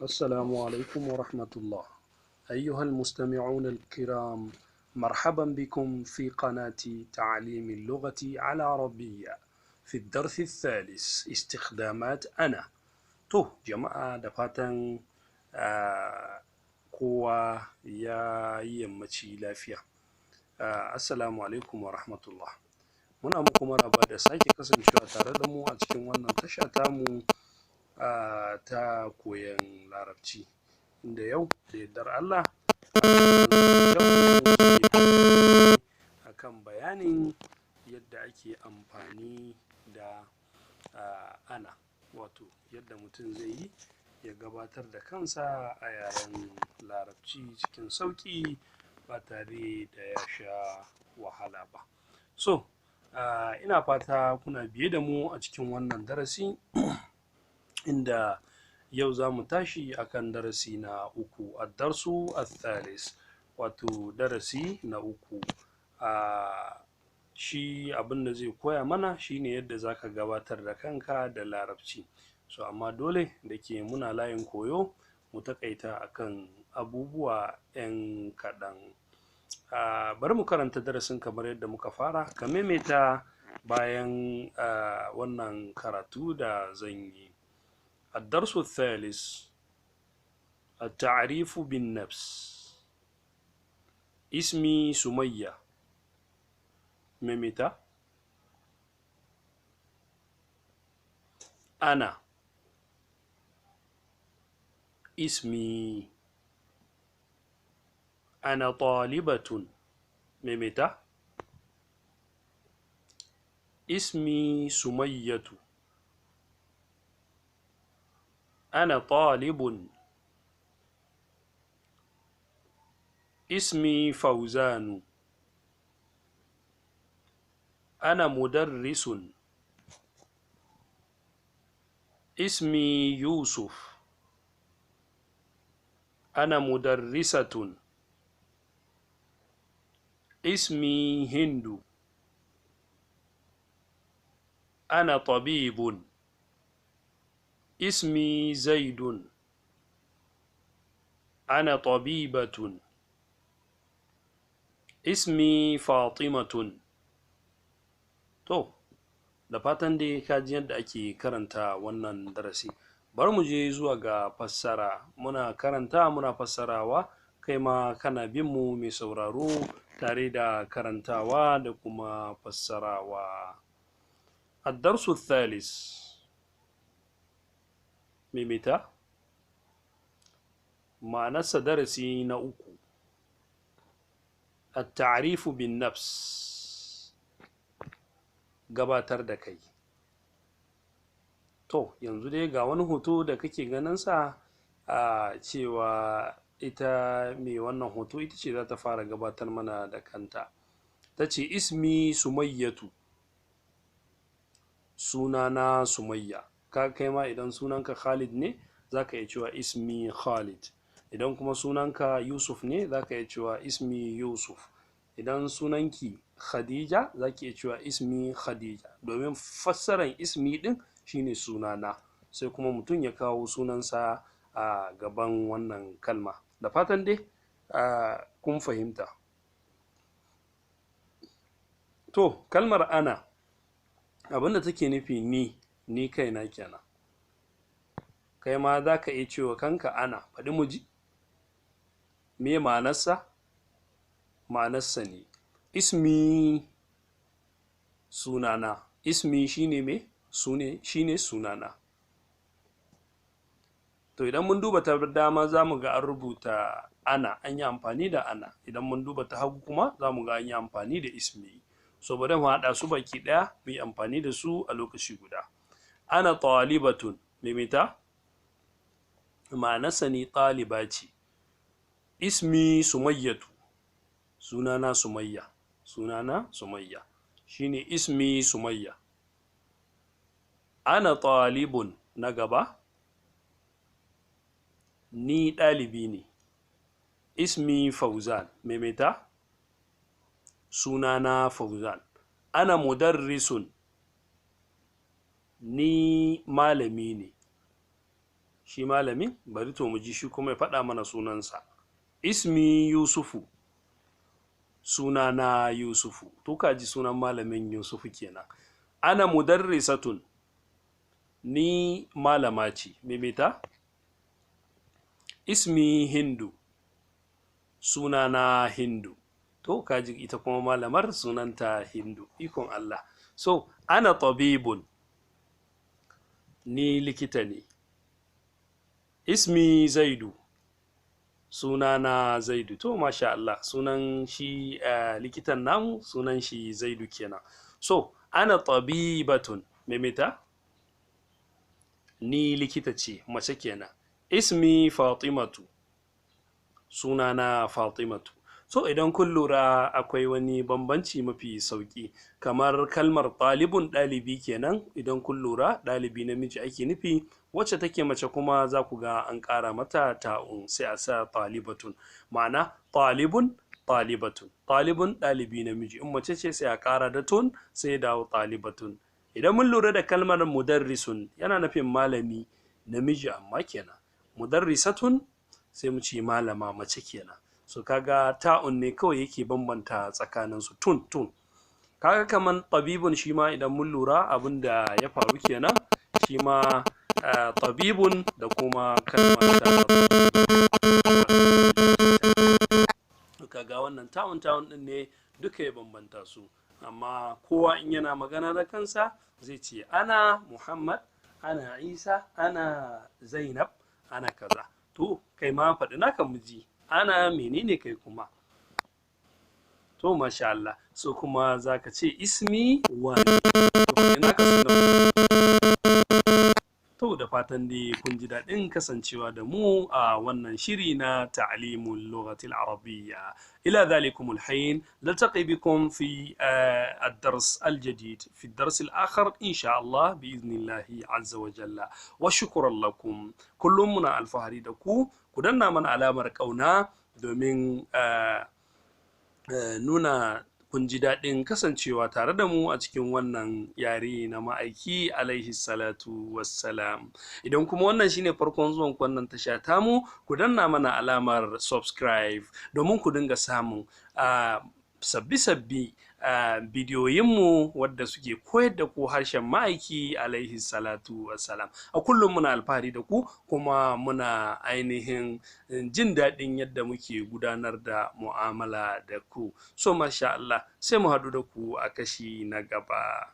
السلام عليكم ورحمة الله. أيها المستمعون الكرام، مرحبا بكم في قناة تعليم اللغة العربية في الدرس الثالث استخدامات أنا. To jama'a, da fatan kowa ya yi yammaci lafiya. Assalamu alaikum wa rahmatullah. Muna muku maraba da sake kasancewa tare da mu a cikin wannan tasha tamu ta koyon Larabci, inda yau da yardar Allah akan bayanin yadda ake amfani da ana, wato yadda mutum zai yi ya gabatar da kansa a yaren Larabci cikin sauƙi ba tare da ya sha wahala ba. So ina fata kuna biye da mu a cikin wannan darasi, inda yau za mu tashi akan darasi na uku, addarsu athalis, wato darasi na uku. Shi abin da zai koya mana shine yadda za ka gabatar da kanka da Larabci. So amma dole da ke muna layin koyo, mu taƙaita akan abubuwa 'yan kaɗan. Bari mu karanta darasin kamar yadda muka fara, ka maimaita bayan wannan karatu da zan yi. الدرس الثالث: التعريف بالنفس. اسمي سمية. ميميتا. أنا. اسمي. أنا طالبة. ميميتا. اسمي سمية. أنا طالب. اسمي فوزان. أنا مدرس. اسمي يوسف. أنا مدرسة. اسمي هند. أنا طبيب. اسمي زيد. أنا طبيبة. اسمي فاطمة. To, da fatan dai ka ji yadda ake karanta wannan darasi. Bari mu je zuwa ga fassara. Muna karanta muna fassarawa, kai ma kana bin mu, mai sauraro, tare da karantawa da kuma fassarawa. الدرس الثالث. Maimaita. Ma'anarsa darasi na uku. التعريف بالنفس، gabatar da kai. To yanzu dai ga wani hoto da kake ganinsa a cewa ita mai wannan hoto ita ce za ta fara gabatar mana da kanta. Ta ce: "اسمي سمية", sunana Sumayya. Ka kai ma idan sunanka Khalid ne, za ka iya cewa "اسمي خالد". Idan kuma sunanka Yusuf ne, za ka iya cewa "اسمي يوسف". Idan sunanki Khadija, za ki iya cewa "اسمي خديجة", domin fassaran "اسمي" din shine sunana, sai kuma mutum ya kawo sunansa a gaban wannan kalma. Da fatan dai kun fahimta. To, kalmar "ana" abinda take nufi ni, ni kaina kenan. Kai ma za ka iya cewa kanka "ana". Faɗi mu ji, me ma'anarsa? Ma'anarsa ne "اسمي", sunana. "اسمي" shine me? Sune shine sunana. To, idan mun duba ta dama, za mu ga an rubuta "ana", an yi amfani da "ana". Idan mun duba ta hagu kuma, za mu ga an yi amfani da "اسمي". So bari mu haɗa su baki ɗaya, mu yi amfani da su a lokaci guda. "أنا طالبة". Maimaita. Ma'anarsa ni ɗaliba ce. "اسمي سمية", sunana Sumayya. Sunana Sumayya shine "اسمي سمية". "أنا طالب" na gaba, ni ɗalibi ne. "اسمي فوزان". Maimaita. Sunana Fauzan. "أنا مدرس", ni malami ne. Shi malamin bari to mu ji shi kuma ya faɗa mana sunansa. Ismi Yusufu, sunana Yusufu. To ka ji sunan malamin Yusufu kenan. Ana mudarrisatun, ni malama ce. Maimaita. Ismi Hindu, sunana Hindu. To kaji ita kuma malamar sunanta Hindu, ikon Allah. So ana tabibun, ni likita ne. Ismi Zaidu, sunana Zaidu. To masha Allah, sunan shi likitan namu sunan shi Zaidu kenan. So ana tabibatun, maimaita. Ni likita ce, mace kenan. Ismi Fatimatu, sunana Fatimatu. So idan kun lura akwai wani bambanci mafi sauki, kamar kalmar ɗalibun, ɗalibi kenan. Idan kun lura ɗalibi namiji ake nufi, wacce take mace kuma za ku ga an ƙara mata ta'un sai a sa ɗalibatun. Ma'ana ɗalibun, ɗalibatun. Ɗalibun ɗalibi namiji, in mace ce sai a ƙara da tun sai dawo ɗalibatun. Idan mun lura da kalmar mudarrisun, yana nufin malami namiji amma kenan. Mudarrisatun sai mu ce malama mace kenan. So kaga ta'un ne kawai yake bambanta tsakanin su, tun tun. Kaga kaman tabibun shi ma idan mun lura abin da ya faru kenan, shi ma tabibun da kuma kalmar ta kaga wannan ta'un ta'un din ne duka ya bambanta su. Amma kowa in yana magana da kansa zai ce ana Muhammad, ana Isa, ana Zainab, ana kaza. To kai ma faɗi naka miji, ana menene kai kuma? To masha Allah. So kuma zaka ce ismi wani, to faɗi naka sunan. To da fatan dai kun ji daɗin kasancewa da mu a wannan shiri na ta'limul lughatil arabiyya. Ila dhalikumul hin naltaqi bikum fi ad-dars al-jadid, fi ad-dars al-akhar insha Allah biiznillahi azza wa jalla. Wa shukran lakum. Kullum muna alfahari da ku, ku danna mana alamar ƙauna domin nuna kun ji daɗin kasancewa tare da mu a cikin wannan yare na ma'aiki alaihi salatu wassalam. Idan kuma wannan shine farkon zuwan ku wannan tasha tamu, ku danna mana alamar subscribe domin ku dinga samun sabbi-sabbi bidiyoyinmu wadda suke koyar da ku harshen ma'aiki alaihi salatu wassalam. A kullum muna alfahari da ku kuma muna ainihin jin daɗin yadda muke gudanar da mu'amala da ku. So masha Allah, sai mu haɗu da ku a kashi na gaba.